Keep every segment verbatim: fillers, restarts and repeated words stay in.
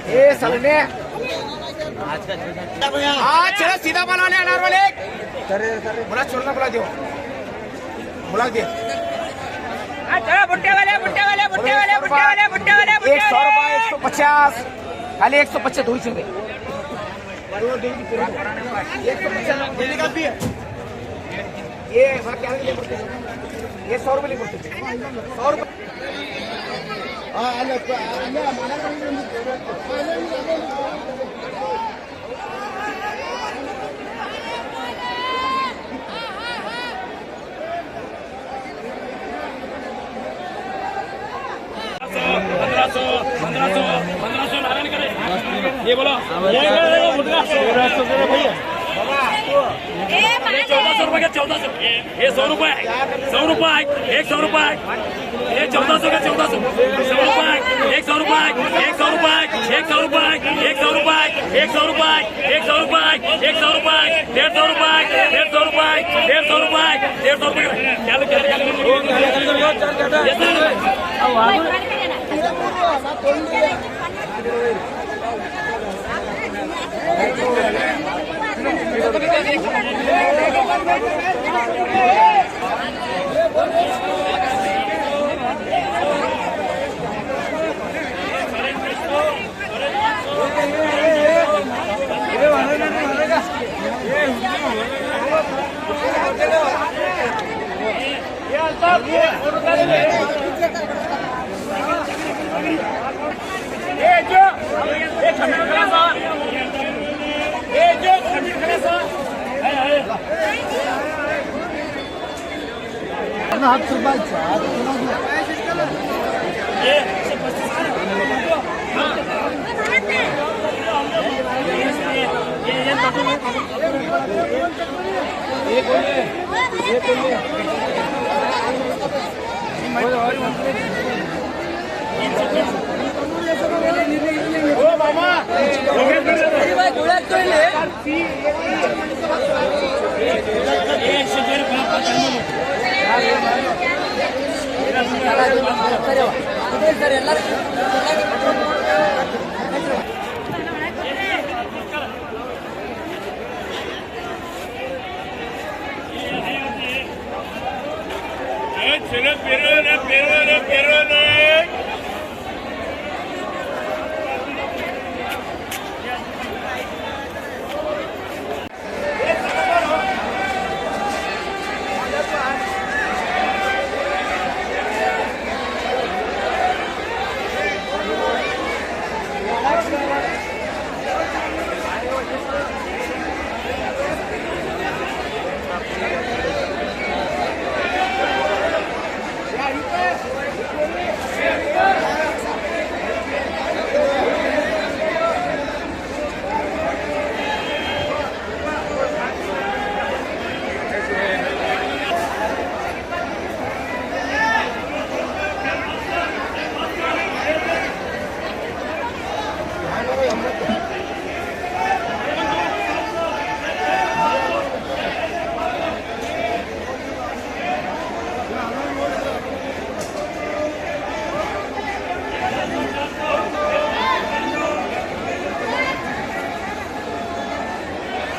اے سلمے. ہاں، چلو سیدھا بنا لے، انار والے. بولا، چھوڑنا، بولا دیو. بولا دیو. ہاں، چلو، بھٹے والے، بھٹے والے، بھٹے والے، بھٹے والے، بھٹے والے، بھٹے ایک سو روپے، والے. ایک سو پچاس. خالی ایک سو پچاس، دو ہی چل رہے. ایک سو پچاس دینے کا بھی ہے. یہ بڑا کیا لے پڑتے ہیں؟ یہ سو روپے لے پڑتے ہیں. سو روپے. پندرہ سو، پندرہ سو، پندرہ سو نارن کرے. یہ بولو، یہ، یہ، یہ، پندرہ سو. یہ چودہ سو روپے کا، چودہ سو. یہ سو روپے ہے، سو روپے ہے، ایک سو روپے ہے. یہ چودہ سو کا چودہ سو، سو روپے ہے، ایک سو روپے ہے، ایک سو روپے ہے، ایک سو روپے ہے، ایک سو روپے ہے، ایک سو روپے ہے، ایک سو روپے ہے، ایک سو روپے ہے، ڈیڑھ سو روپے ہے، ڈیڑھ سو روپے ہے، ڈیڑھ سو روپے ہے، ڈیڑھ سو روپے ہے. کیا لو، کیا لو، کیا لو؟ یس سر.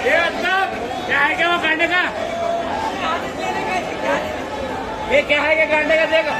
یہ کیا ہے کیا وہ گانڈے کا؟ یہ کیا ہے کیا گانڈے کا؟ دیکھو.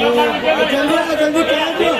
جلدی آ، جلدی پہنچ جاؤ۔